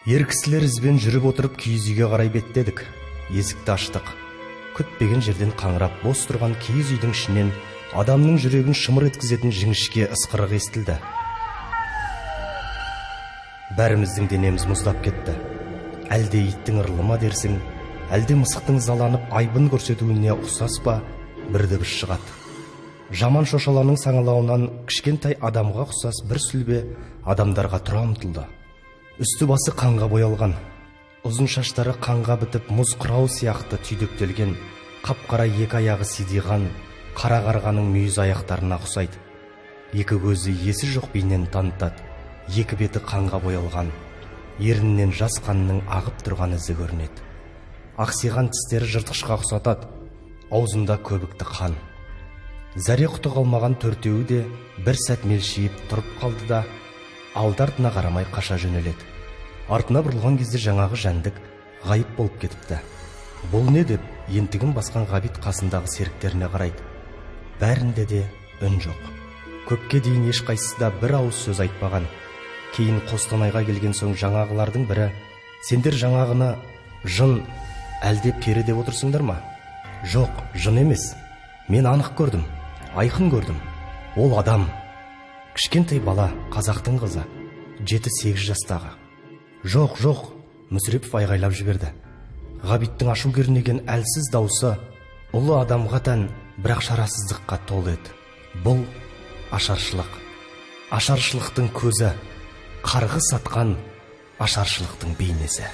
Ер кісілер ізбен жүріп отырып киіз үйге қарай беттедік. Есікті аштық. Күтпеген жерден қаңырап бос тұрған киіз үйдің ішінен адамның жүрегін шымыр еткізетін жіңішке ысқырық естілді. Бәріміздің денеміз мұздап кетті. Әлде иттің ырылы ма дерсің, әлде мысықтың ызаланып айбын көрсетуіне ұқсас па, бір дыбыс шығады. Жаман шошаланың саңылауынан кішкентай адамға ұқсас бір сүлбе адамдарға тұра ұмтылды. Үсті басы қанға боялған, ұзын шаштары қанға бітіп мұз қырау сияқты түйдектелген, қап-қара екі аяғы сидиған, қара қарғаның мүйіз аяқтарына ұқсайды. Екі көзі есі жоқ бейнені танытады, екі беті қанға боялған, ерінінен жас қанның ағып тұрған ізі көрінеді. Ақсиған тістері жыртқышқа ұқсатады, аузында көбікті қан. Зәре құты қалмаған төртеуі де бір сәт мелшиіп тұрып қалды да, алды артына қарамай қаша жөнеледі. Артына бұрылған кезде жаңағы жәндік ғайып болып кетіпті. Бұл не деп ентігін басқан Ғабит қасындағы серіктеріне қарайды. Бәрінде де үн жоқ. Көпке дейін ешқайсысы да бір ауыз сөз айтпаған. Кейін Қостанайға келген соң жаңағылардың бірі: «Сендер жаңағыны жын әлде пері деп отырсыңдар ма?» «Жоқ, жын емес. Мен анық көрдім, айқын көрдім. Ол адам. Кішкентай бала, қазақтың қызы, 7-8 жастағы». «Жоқ, жоқ», Мүсірепов айғайлап жіберді. Ғабиттің ашу кернеген әлсіз даусы ұлы адамға тән, бірақ шарасыздыққа толы еді. Бұл ашаршылық. Ашаршылықтың көзі, қарғыс атқан ашаршылықтың бейнесі.